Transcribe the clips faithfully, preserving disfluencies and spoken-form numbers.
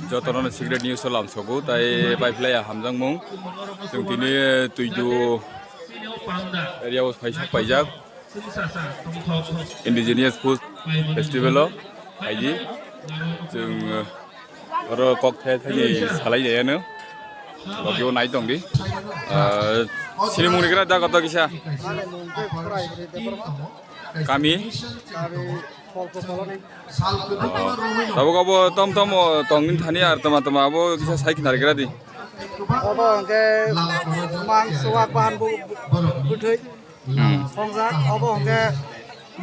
Jotono secret news o lamsogo, tai paiphlaiya hamjakmung. Chwng tini Tuidu area o phaisa paijak Indigenous Food Festival o phaidi. Chwng, uh, oro kok the thani salai jayano. Logio nai tongdi. Uh, sinimung ni gra da koto kisa. Kami. Tabuk abo tom tom o tongni thani ar toma toma abo kisa sai khna rwgra di. Obo hwnkhe mang suwak bahan bu-, bu-, bwthwi. Hmm. Songjak, obo hwnkhe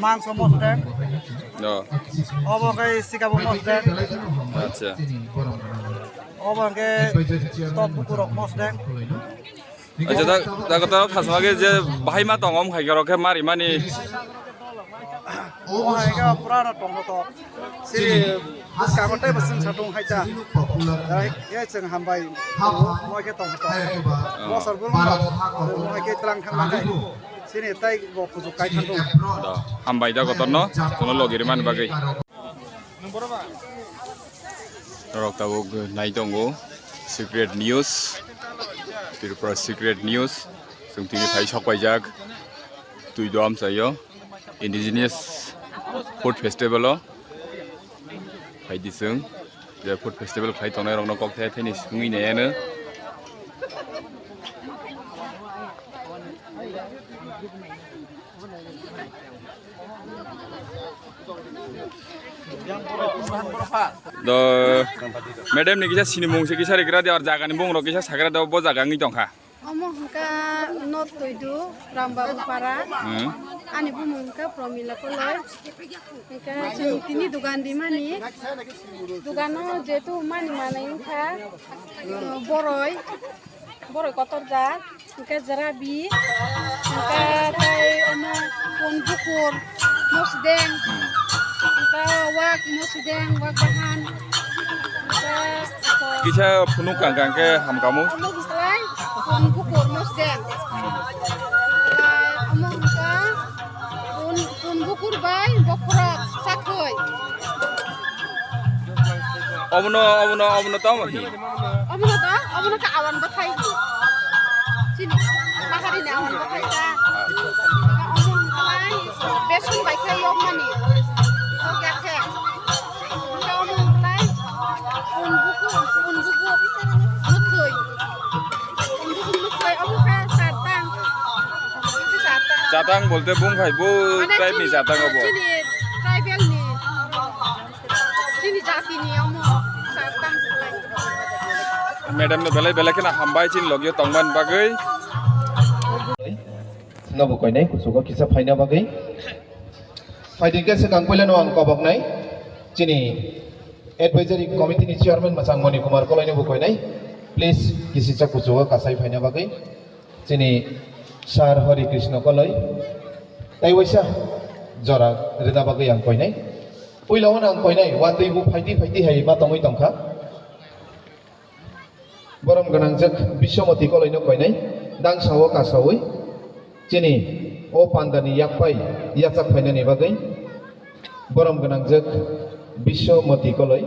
mangso mosdeng. Oh. Obo hwnkhe sikabo mosdeng. Acha. Obo hwnkhe tok bukurok mosdeng. Acha, da, da, da, thasma khe je bahai ma tong om khai khe rok khe mari mani. Obo hai khe pura no tong to. Siri bwskango tei bo chwng satung hai ta. Dai, ye chwng hambai. Mo khe tong to. Bosor bwrwng rok mo hai khe tlang thang lai. Sini tai bo kujuk kai thang to. Da, hambai da kotor no, kono logi rimani bagwi. Norok tabuk nai tongo secret news, Tripura secret news. Chwng tini phai sok paijak Tuidu amchaio Indigenous Food Festival o. Phaidi chwng je Food Festival khai tongnai rokno kok the thani swngwi nai ano. Do, madam ni kisa sinimung se kisa rikra di, ar jaga ni bung rok kisa sakra do, bo jaga wngwi tongkha. Omo hwnkha North Tuidu, Rambabu Para. Hmm. Ani bumung hwnkha Promila Koloi. Hwnkha chwng tini dugan di mani. Dugan o jetu mani manai wngkha, uh, boroi. Borok kotor jak, hwnkhe jerabi, hwnkhe tei omo pun bukur, mosdeng, hwnkhe wak mosdeng, wak bahan, hwnkhe Kisa phunuk kang kang khe hamkamu. Omo bwsai pun bukur mosdeng. Hwnkhe omo hwnkhe pun, pun bukur bai bokhorok sakhoi. Omono, omono, omono tamo hi? Omono to, omono ka awan bathai hi. Chini, bahari ni awan bathai ka. Omo hwnkhe beson bai khe yokmani. Oke khe. Omo hwnkhe pun buku, pun buku. Muthoi. Pun buku muthoi, omo khe satang. Satang. Satang bolte bung khai bo. Mane tribe ni chini, satang obo. Chini tribal ni. Chini jati ni omo satang slai. Madam no belai belai kheno hambai chini logio tongmani bagwi. Nobo koinai kuchugo kisa phaina bagwi. Phaidi khe swkang puila no ang koboknai. Chini advisory committee ni chairman mwchang Moni Kumar Koloi nobo koinai. Please kisisa kuchugo kasai phaina bagwi. Chini Sir Hari Krishna Koloi, tei waisa jora rwna bagwi ang koinai. Puila o ang koinai, watwi bo phaidi phaidi hai ma tongwi tongkha. Borom gwnangjak Biswamati Koloi no koinai, dangsa o kasawi. Chini o panda ni yak pai yachak phainani bagwi. Borom gwnangjak Biswamati Koloi.